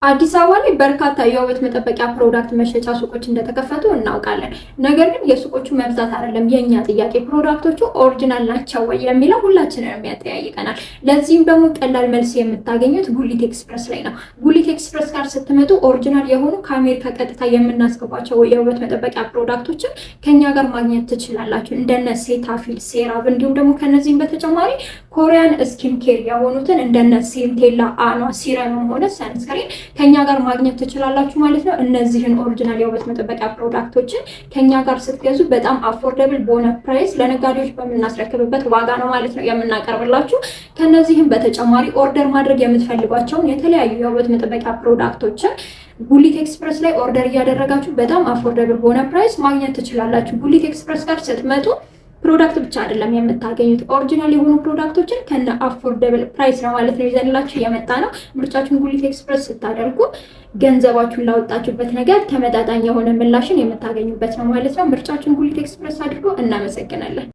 አዲስ አበባ ላይ በርካታ የውበት መጠበቂያ product መሸጫ ሱቆች እንደተከፈቱ እናውቃለን። ነገር ግን የሱቆቹ መብዛት አይደለም የእኛ ጥያቄ፣ product ኦቹ original ናቸው ወይ የሚለው ሁላችንን ያጠያይቀናል። ለዚህም ደግሞ ቀላል መልስ የምታገኙት ጉሊት ኤክስፕረስ ላይ ነው። ጉሊት ኤክስፕረስ ጋር ስትመጡ original የሆኑ ከአሜሪካ ቀጥታ የምናስገባቸው የውበት መጠበቂያ product ኦችን ከኛ ጋር ማግኘት ትችላላችሁ። እንደነ Cetaphil፣ CeraVe እንዲሁም ደግሞ ከነዚህም በተጨማሪ Korean skin care የሆኑትን እንደነ Centella፣ አኗ serum ም ሆነ sunscreen ከኛ ጋር ማግኘት ትችላላችሁ ማለት ነው። እነዚህን original የውበት መጠበቂያ product ኦችን ከኛ ጋር ስትገዙ በጣም affordable በሆነ price ለነጋዴዎች በምናስረክብበት ዋጋ ነው ማለት ነው የምናቀርብላችሁ። ከነዚህም በተጨማሪ order ማድረግ የምትፈልጓቸውን የተለያዩ የውበት መጠበቂያ product ኦችን ጉሊት ኤክስፕረስ ላይ order እያደረጋችሁ በጣም affordable በሆነ price ማግኘት ትችላላችሁ። ጉሊት ኤክስፕረስ ጋር ስትመጡ product ብቻ አይደለም የምታገኙት፣ original የሆኑ product ኦችን ከነ affordable price ነው ማለት ነው ይዘንላችሁ የመጣ ነው። ምርጫችሁን ጉሊት ኤክስፕረስ ስታደርጉ ገንዘባችሁን ላወጣችሁበት ነገር ተመጣጣኝ የሆነ ምላሽን የምታገኙበት ነው ማለት ነው። ምርጫችሁን ጉሊት ኤክስፕረስ አድርጎ። እናመሰግናለን።